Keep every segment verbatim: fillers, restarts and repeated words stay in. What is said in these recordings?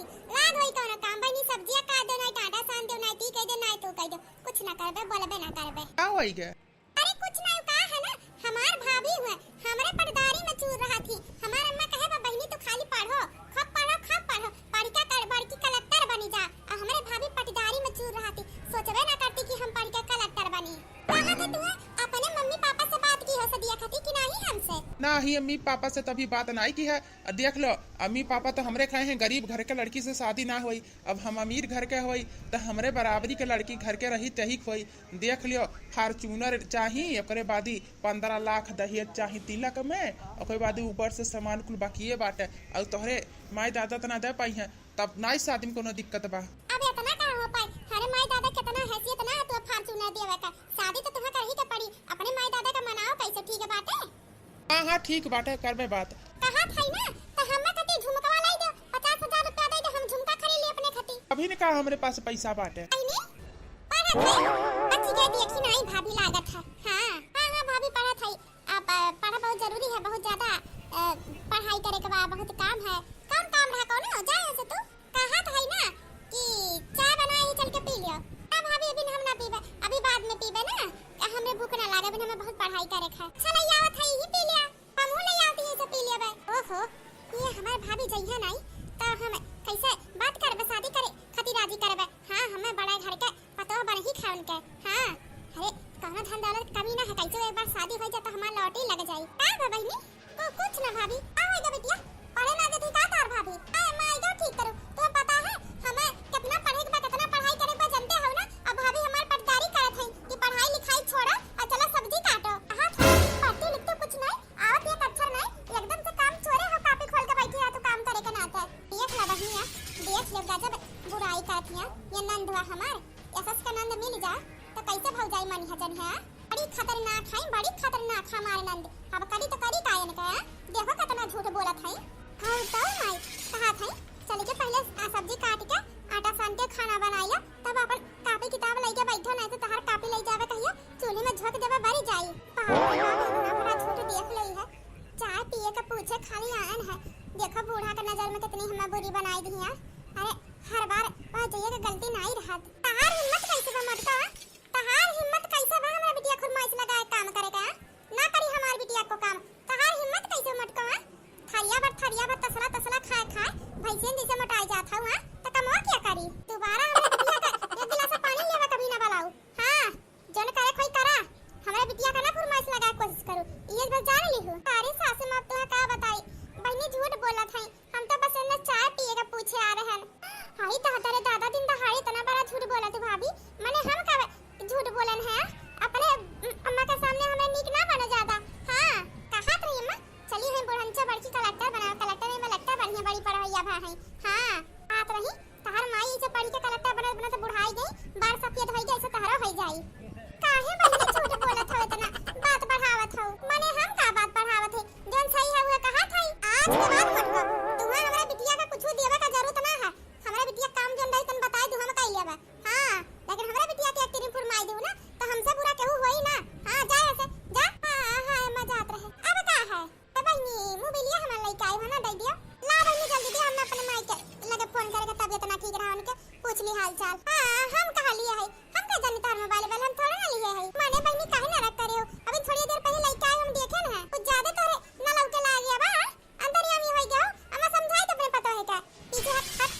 लाग होई कौनो काम, बहिनी सब्जिया काट दो, नाहीं आटा सान दो, नाहीं ती कह दो, नाहीं तू कह दो, कुछ ना करबे, बोलबे ना करबे। का होई गे? अरे कुछ ना, का है ना, हमार भाभी हुए, हमरे पटदारी में चूर रहा थी। हमार अम्मा कहे बा, "बहिनी तू खाली पढ़ो, खूब पढ़ो, खूब पढ़ो, पढ़ के कर, बड़की कलेक्टर बनी जा।" और हमरे भाभी पटदारी में चूर रहा थी, सोचबे ना करती कि हम पढ़ के कलेक्टर बनी। कहा थे तू अपने मम्मी पापा से बात की हो सदिया खाती कि नहीं हमसे? ना ही अम्मी पापा से तभी बात नहीं की है। आ देख लो, अम्मी पापा तो हमरे खाए हैं, गरीब घर के लड़की से शादी ना होई। अब हम अमीर घर के होई, तो हमरे बराबरी के लड़की घर के रही, तही होई। देख लियो, Fortuner चाही, ओकरे बादी पन्द्रह लाख दहेज चाही तिलक में, ओकरे बादी ऊपर से सामान कुल बाकिए बाटे। और तोहरे माई दादा तना दे पाई हैं, तब नाई शादी में कोनो दिक्कत बा। अब इतना का हो पाई? अरे माई दादा कितना हैसियत ना, तू Fortuner देवे का? शादी तो तुम्हें करही के पड़ी। अपने माई दादा का मनाओ कैसे, ठीक बाटे? हाँ, हाँ, ठीक बाटे, करबे बात। कहा था ना, तो हमें कति झुमकवा लाई दे, पचास हजार रुपया दे दे, हम झुमका खरीद ली अपने खातिर। अभी ने कहा हमरे पास पैसा बाटे। आई ने? पढ़त है। अच्छी के देखी नहीं भाभी लागत है। हाँ, हाँ, हाँ, भाभी पढ़त है। आप, अ, पढ़ा बहुत जरूरी है, बहुत ज्यादा, अ, पढ़ाई करे के बा, बहुत काम है। कौन काम रहा, कौन हो जाए ऐसे तू? कहा था ना कि चाय बनाए ही चल के पी लियो। अब भाभी अभी हम ना पीबे, अभी बाद में पीबे ना, हमरे भूख ना लागे, अभी हमें बहुत पढ़ाई करे के है। चल, ये आवत है, यही पी लिया। हमहू ले आती है, सब पी लेबे। ओहो, ये हमार भाभी जइहे नाई, त हम कैसे बात करबे, शादी करे खातिर राजी करबे? हाँ, हमें बड़ा घर के पतोह बनही खाए उनके। हाँ, अरे, कौनो धन दौलत के कमी ना है, कैसे एक बार शादी हो जाए तो हमार लॉटरी लग जाई। का बा बहिनी? को कुछ ना भाभी, का होइगा बिटिया? पढ़े ना देती का तार भाभी? अरे माई जो ठीक करू, तुम्हें पता है हमें कितना पढ़े के बा, कितना पढ़ाई करे के बा, जानते हो ना? अब भाभी हमार पटदारी करत है कि पढ़ाई लिखाई छोड़ो और चलो सब्जी काटो। हाँ, पढ़ती लिखती कुछ नहीं, आवत एक अक्षर नहीं, एकदम से काम चोरे हो, कापी खोल के बैठी है तू काम करे के नाते। देख ला बहिनिया, देख ले गजब बुराई करत है ये नंदवा हमार। ऐसा का नंद मिल जा तो कैसे भौजाई मनी है जन है? बड़ी खतरनाक है, बड़ी खतरनाक है हमार नंद। अब करी तो करी का इनका, हैं? देखो कितना झूठ बोलत है। हाँ तो माई, कहा था चल के पहले आ सब्जी काट के आटा सान के खाना बनाई लो, तब अपन कापी किताब लेके बैठो, नहीं तो तहार कापी ले जावे कहियो चूल्हे में झोंक देबे, बरी जाई। बाप रे बाप, इतना बड़ा झूठ देख लई है। चाय पिए के पूछे खाली आयन है। देखो बूढ़ा के नजर में कितनी हमें बुरी बनाई दी है। अरे हर बार वह जइए के गलती नहीं रहत। तहार हिम्मत कैसे बा मोटका? तहार हिम्मत कैसे बा हमरा बिटिया खुरमाइश लगाए काम करे का? ना करी हमार बिटिया को काम। तहार हिम्मत कैसे मोटका? थरिया भर, थरिया भर तसला, तसला खाए खाए भैंसियन जैसे मोटाई जात हऊ, हाँ? त कमवा क्या करी? दोबारा हमरा बिटिया के एक गिलास पानी लेवे कभी ना बुलाऊ। हाँ, जौन करे खोई करा, हमरा बिटिया का ना फरमाइश लगाए कोशिश करू, ये बस जान ली हूँ। अरे सासू माँ, अब तुहा का बताई, बहिनी झूठ बोलत है, हम तो बस इन्हें चाय पिए का पूछे आ रहे हैं। हाय, तो तेरे दादा दिन दहाड़े इतना बड़ा झूठ बोला तू भाभी, मने हम का झूठ बोलन है? अपने अम्मा के सामने हमें नीक ना बनो ज्यादा। हाँ, कहा तो रही अम्मा, चली है बुढ़नचा बड़की कलेक्टर बनाओ, कलेक्टर में कलेक्टर बढ़िया बड़ी पढ़वैया भा है। हाँ, बात रही, तहर माई इसे पढ़ी के कलेक्टर बनत बनत बुढ़ाई गई, बार सफेद होई गई, ऐसे तहरो होई जाई। काहे बहिनी झूठ बोलत हो इतना, बात बढ़ावत हो? मने हम का बात बढ़ावत है, जौन सही है उहे कहा था। आज के बाद मत कहो, तुम्हें हमरा बिटिया का कुछ देवे का जरूरत ना है। हमरा बिटिया काम जौन रही तन बताई दू, हम कई लेबे। हाँ, लेकिन हमरा बिटिया के एक तिरिम फुरमाई दू ना, तो हमसे बुरा केहू होई ना। हाँ, जा ऐसे, जा। हाँ, हाँ, अम्मा जात रहे। अब का है? तो बहिनी, मोबाइलिया हमार लइके आई हो ना, दे दियो। ला बहिनी, जल्दी दियो, हम अपने माई के लगे फोन करके तबियत ना ठीक रहा उनके, पूछ ली हाल चाल। हाँ, हम कहा लिए है, हम का जानी तोहर मोबाइल, मोबाइल हम थोड़े ना लिए है। माने बहिनी, काहे नाराज करे हो? अभी थोड़ी देर पहले लइके आई, हम देखे ना है, कुछ ज्यादा तोहरे ना लौके लाग गया बा। अंतर्यामी होई गयो, अम्मा समझाई तो अपने पतो है का? पीछे हट, हट,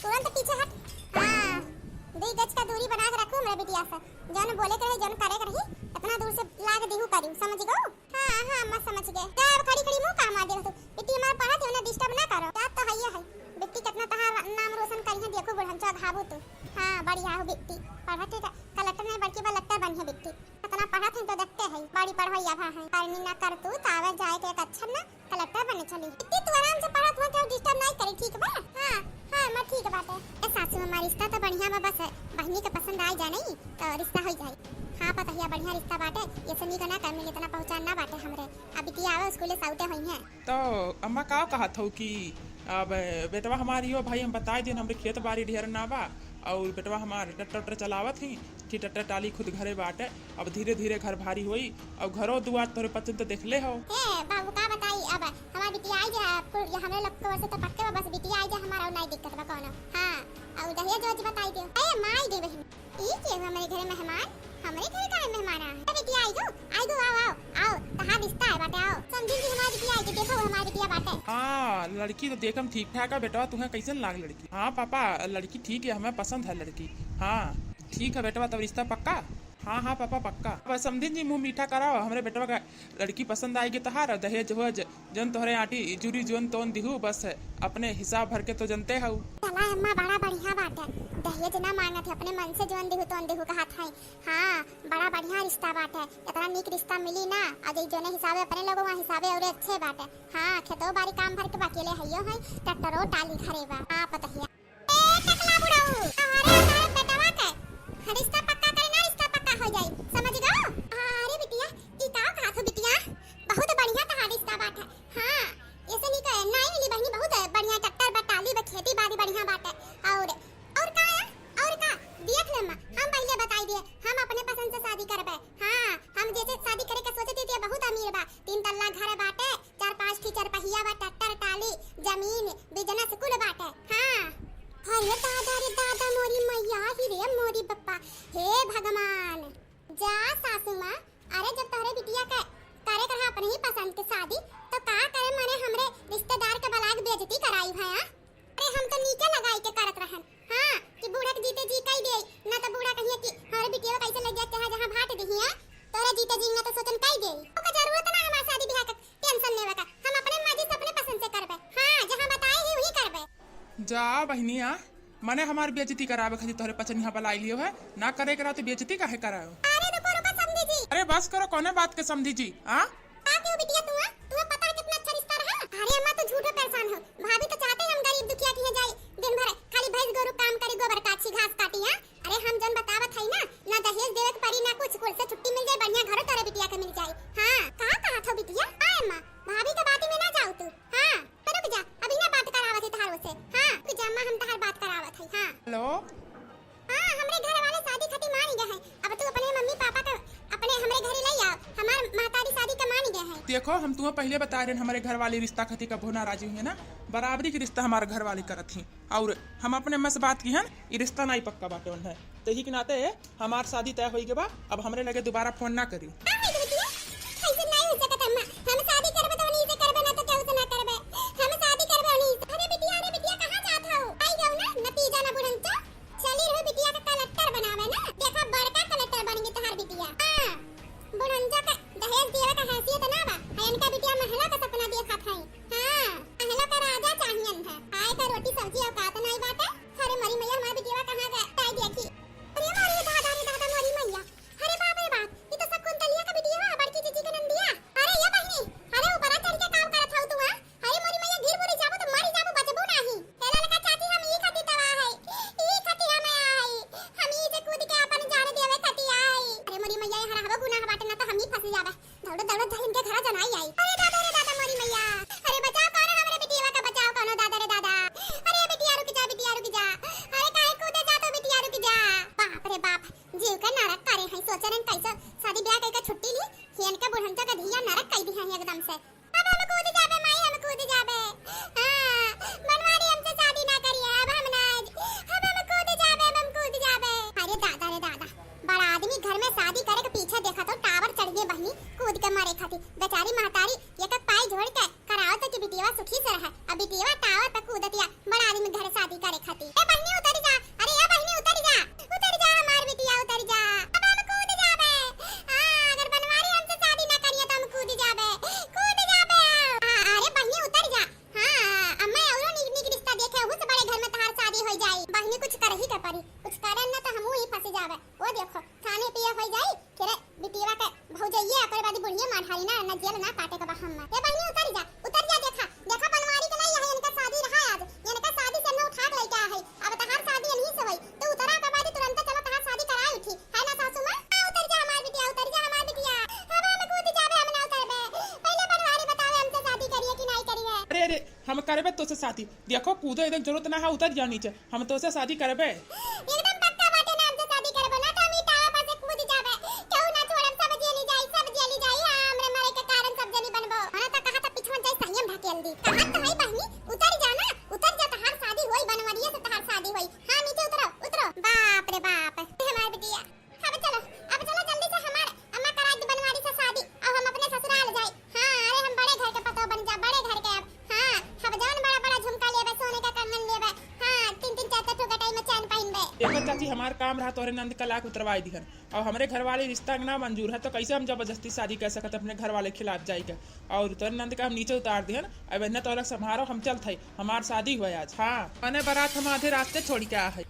तुरंत पीछे हट। हाँ, दुई गज का दूरी बना के रखू हमरा बिटिया से। जौन बोले के रही, जौन करे के रही, इतना दूर से लाग दिहू करी, समझ गऊ? हाँ, हाँ, अम्मा समझ गए। जा, अब खड़ी खड़ी मुंह का मार देबे तू? बिट्टी हमार पढ़त है, उन्हें disturb ना करो। जा तो हइये है। बिट्टी कितना तहार नाम रोशन करी है, देखो बुढ़नचा घाबू तू। हाँ, बढ़िया हो बिट्टी। पढ़त है, कलेक्टर नहीं बड़की बा, कलेक्टर बनी है बिट्टी। कितना पढ़त है तो देखते है, बड़ी पढ़वैया भा है। करनी ना कर तू, तावे जाए के एक अक्षर ना, कलेक्टर बने चली। बिट्टी तू आराम से पढ़त हो, क्यों disturb नहीं करी, ठीक बा? हाँ, हाँ, मैं ठीक बाटे। ए सासू, हमार रिश्ता तो बढ़िया बा, बस बहिनी के पसंद आ जाए नहीं तो रिश्ता हो जाए। हाँ पतहिया, बढ़िया रिश्ता बाटे, ये से नीक ना कर मिले, इतना पहचान ना बाटे हमरे। अब बिटिया आवे स्कूले से आउटे होई हैं। तो अम्मा का कहत हो कि अब बेटवा हमार यो भाई हम बताए दिन, हमरे खेत बाड़ी ढेर ना बा, और बेटवा हमार ट्रैक्टर उट्टर चलावत ही, कि ट्रैक्टर टाली खुद घरे बाटे। अब धीरे धीरे घर भारी होई, और घरो दुआर तोरे पचन तो देखले हो। ए बाबू का बताई, अब हमार बिटिया आई जे कुल हमरे लोग के ओर से तो पक्के बा, बस बिटिया आई जाए हमार, अउर नाई दिक्कत बा कौनो। हाँ, अउर दहेज वहेज बताई दियो। ए माई गे बहिन, ई के हुआ हमरे घरे मेहमान? हमरे घरे काहे मेहमान आ? ए बिटिया आई गो, आई गो, आओ, आओ, आओ, तहार रिश्ता है बाटे, आओ। समधी जी हमार बिटिया आई गो, देखो हमार बिटिया बाटे। हाँ, लड़की तो देखम ठीक ठाक है बेटवा, तुहें कैसन लाग लड़की? हाँ पापा, लड़की ठीक है, हमें पसंद है लड़की। हाँ ठीक है बेटवा, तब रिश्ता पक्का? हाँ, हाँ पापा, पक्का। बस समधिन जी, मुँह मीठा कराओ, हमरे बेटवा का लड़की पसंद आइगे तहार, दहेज वहेज जौन तोहरे आँटी जुरी जौन तौन दिहू, बस अपने हिसाब भर के तो जनते हऊ। चला अम्मा, बड़ा बढ़िया बाटे, दहेज ना मांगत है, अपने मन से जौन दिहू तौन दिहू कहत है। हाँ, बड़ा बढ़िया रिश्ता बाटे, इतना नीक रिश्ता मिली ना, अउर जौने हिसाबे अपने लोग वहाँ हिसाबे अउरे अच्छे बाटे। हाँ, खेतो बारी काम भर के बा, अकेले हइयो है, ट्रैक्टरो टाली घरे बा। हाँ पतहिया। ए टकला बुढ़ऊ, तोहरे और तोहरे बेटवा के रिश्ता पक्का करे ना, रिश्ता पक्का हो जाई, समझ गो? अरे बिटिया, ई का कहत हो बिटिया? बहुत बढ़िया तहार रिश्ता बाटे। हाँ, ऐसे नहीं कहे, नहीं मिली बहनी, बहुत बढ़िया ट्रैक्टर बा, टाली बा, खेती बाड़ी बढ़िया बाटे। और, और का है? और का? देख ले माँ, हम पहले बताई दिए, हम अपने पसंद से शादी करबे। हाँ, हम जैसे शादी करे के सोचती थी, बहुत अमीर बा, तीन तल्ला घर बाटे, चार पाँच ठी चरपहिया बा, ट्रैक्टर टाली, जमीन, बिजनेस कुल बाटे। हाँ। अरे दादा रे दादा, मोरी मैया ही रे, मोरी बप्पा, हे भगवान। जा सासू माँ, अरे जब तोहरे बिटिया के करे के रहा अपने ही पसंद के शादी, तो का करे मने हमरे रिश्तेदार के बलाग बेइज्जती कराई है, हाँ? अरे हम तो नीके लगाई के करत रहन, हाँ, कि बूढ़ा के जीते जी कई दे, ना तो बूढ़ा कहिए कि हमरे बिटिया कैसे ले जाके यहाँ जहाँ भाट दिही है, तोरे जीते जी ना तो सोचन कई दे। ओकर जरूरत ना हमार शादी ब्याह के टेंशन लेवे का, हम अपने मर्जी से अपने पसंद से करबे, हाँ, जहाँ बताए ही वही करबे। जा बहिनिया, मने हमार बेइज्जती करावे खातिर तोहरे पचनिया बलाई लियो है, ना करे के रहा तो बेइज्जती काहे करायो? अरे रुको, रुको समधी जी। अरे बस करो, कौने बात के समधी जी, हाँ? का क्यों बिटिया तू, हाँ? तुम्हें पता है कितना अच्छा रिश्ता रहा? अरे अम्मा, तू झूठो परेशान हो। भाभी तो चाहते हैं हम गरीब दुखिया के यहाँ जाई, दिन भर खाली भैंस गोरू काम करी, गोबर काछी, घास काटी, हाँ? अरे हम जन बतावत हई ना, ना दहेज देवे के पड़ी, ना कुछ, कुल से छुट्टी मिल जाए, बढ़िया घरो तोरे बिटिया के मिल जाए। हाँ, का कहत हो बिटिया? आ अम्मा, भाभी के बाती में ना जाओ तू। हाँ, तो रुक जा, अभी ना बात करावत है तहार से। हाँ, रुक जा अम्मा, हम तहार बात करावत हई। हाँ। हेलो। हाँ, हमरे घर वाले शादी खातिर मान गए हैं। अब तू अपने मम्मी पापा का अपने हमरे घरे ले आओ। हमार महतारी शादी का मान गए हैं। देखो, हम तुम्हें पहले बता रहे हैं, हमारे घर वाले रिश्ता खातिर कबो नाराजी हुई है ना, बराबरी के रिश्ता हमारे घर वाले करत ही। और हम अपने मस बात की हन, ई रिश्ता नाई पक्का बाटे उन्हें। तो यही के नाते हमार शादी तय होई गए बा, अब हमरे लगे दोबारा फोन ना करी। का है बिटिया? ऐसे नहीं हो सकत अम्मा। हम शादी करबे तो उन्हीं से करबे, ना तो केहू से ना करबे। हम शादी करबे उन्हीं से। अरे बिटिया, अरे बिटिया, कहाँ जात हो? आई जाओ ना, नतीजा ना बुढ़न तो। चली रहो बिटिया का कलेक्टर बनावे ना। देखा बड़का कलेक्टर बन गई तोहार बिटिया। हाँ, बुढ़न जो का दहेज देवे का हैसियत ना बा। है इनका बिटिया महला का सपना देखत है। हाँ, महला का राजा चाहियन है। आए का रोटी सब्जी औकात नहीं बाटे। अरे मरी मैया, हमार बिटिया कहाँ गए? ताई देखी। अरे मोरी दादा रे दादा, मोरी मैया। अरे बाप रे बाप, ई तो शकुंतलिया का बिटिया बा, बड़की जीजी के नंदिया। अरे ये बहिनी, अरे ऊपरा चढ़ के काम करत हऊ तू, हाँ? अरे मोरी मैया, गिर बुरी जाबो तो मरी जाबो, बचबो नाही। ए ललका चाची, हम ई खातिर तबाह है, ई खातिर हम आई, हम ई से कूद के अपन जान देवे खातिर आई। अरे मोरी मैया, यहाँ रहबो गुनाह बाटे, ना तो हम ही फंस जाबे। दौड़त दौड़त जाई इनके घरा जनाई आई। अरे दादा रे दादा मोरी मैया, अरे बचाओ, कौनो हमरे बिटिया का बचाओ, कौनो दादा रे दादा। अरे बिटिया रुक जा, बिटिया रुक जा, अरे काहे कूदे जा तू बिटिया, रुक जा। बाप रे बाप, जीव के नरक करे हैं, सोचे रहन कैसे शादी ब्याह कइके छुट्टी ली, ये इनके बुढ़नचो के धिया नरक कई दी है एकदम से। अब हम कूद जाबे माई, हम कूद जाबे। हाँ, बनवारी हमसे शादी ना करिए, अब हम ना, अब हम कूद जाबे, अब हम कूद जाबे। अरे दादा रे दादा, बड़ा आदमी घर में शादी करे के पीछे देखा तो टावर चढ़ गए बहिनी, कूद के मरे खातिर। बेचारी महतारी एक एक पाई जोड़ के करावत कि बिटिया सुखी से रहे, अब बिटिया टावर पे कूदतिया बड़ा आदमी घर शादी करे खातिर। ए बहिनी उतर जा, अरे ए बहिनी उतर जा, उतर जा हमार बिटिया उतर जा, अब हम कूद जाबे। हाँ, अगर बनवारी हमसे शादी ना करिए तो हम कूद जाबे, कूद जाबे। हाँ, अरे बहिनी उतर जा। हाँ, अम्मा औरो नीक नीक रिश्ता देखे, उस बड़े घर में तहार शादी हो जाई। बहिनी कुछ करही के पड़ी, कुछ करे ना तो हमहू ही फंस जाबे। ओ देखो, थाने पे ये हो जाई, फिर बिटिया के भौजइये ओकर बाद बुढ़िया मार हारी ना, ना जेल ना काटे के बा हम। ए बहिनी उतर जा, उतर जा, देखा, देखा बनवारी के लाई है, इनका शादी रहा आज, इनका शादी से ना उठा के लेके आ है। अब तहार शादी यहीं से होई, तो उतरा के बाद तुरंत चलो तहार शादी कराई उठी, है ना सासू माँ? आ उतर जा हमार बिटिया, उतर जा हमार बिटिया। अब हम कूद जाबे, हम ना उतरबे। पहले बनवारी बतावे हमसे शादी करिए कि नहीं करिए। अरे अरे, हम करबे तोसे शादी। देखो कूदो एकदम जरूरत ना है, उतर जा नीचे। हम तोसे शादी करबे। एकदम पक्का बाटे ना, हमसे शादी करबो ना तो हम ई टावर पर से कूद जाबे। केहू ना छोड़ब, सब जेली जाई, सब जेली जाई। हाँ, हमरे मरे के कारण सब जनी बनबो। मने तो कहा था पिछवा जाई सहियम ढकेल। दी। कहा तो है बहनी, उतर जा ना, उतर जा, तहार शादी होई, बनवरिया से तहार शादी होई। हाँ, नीचे उतरो, उतरो। बाप रे बाप, ए हमार बिटिया। अब चलो, अब चलो जल्दी से हमार अम्मा करा दी बनवारी से शादी, अब हम अपने ससुराल जाई। हाँ, अरे हम बड़े घर के पतोह बन जा, बड़े घर के अब। हाँ, हम जौन बड़ा बड़ा झुमका लेबे, सोने का कंगन लेबे। हाँ, तीन तीन चार चार ठो गटाई में चैन पहिनबे। देखो चाची, हमार काम रहा तोहरे नंद का लाख उतरवाई दिहन। अब हमरे घर वाले रिश्ता के ना मंजूर है, तो कैसे हम जबरदस्ती शादी कर सकत अपने घर वाले खिलाफ जाई के? और तोहरे नंद का हम नीचे उतार दिहन, अब इन्हें तोहरा संभारो, हम चलत हई, हमार शादी हुआ आज। हाँ, मने बारात हम आधे रास्ते छोड़ के आ है।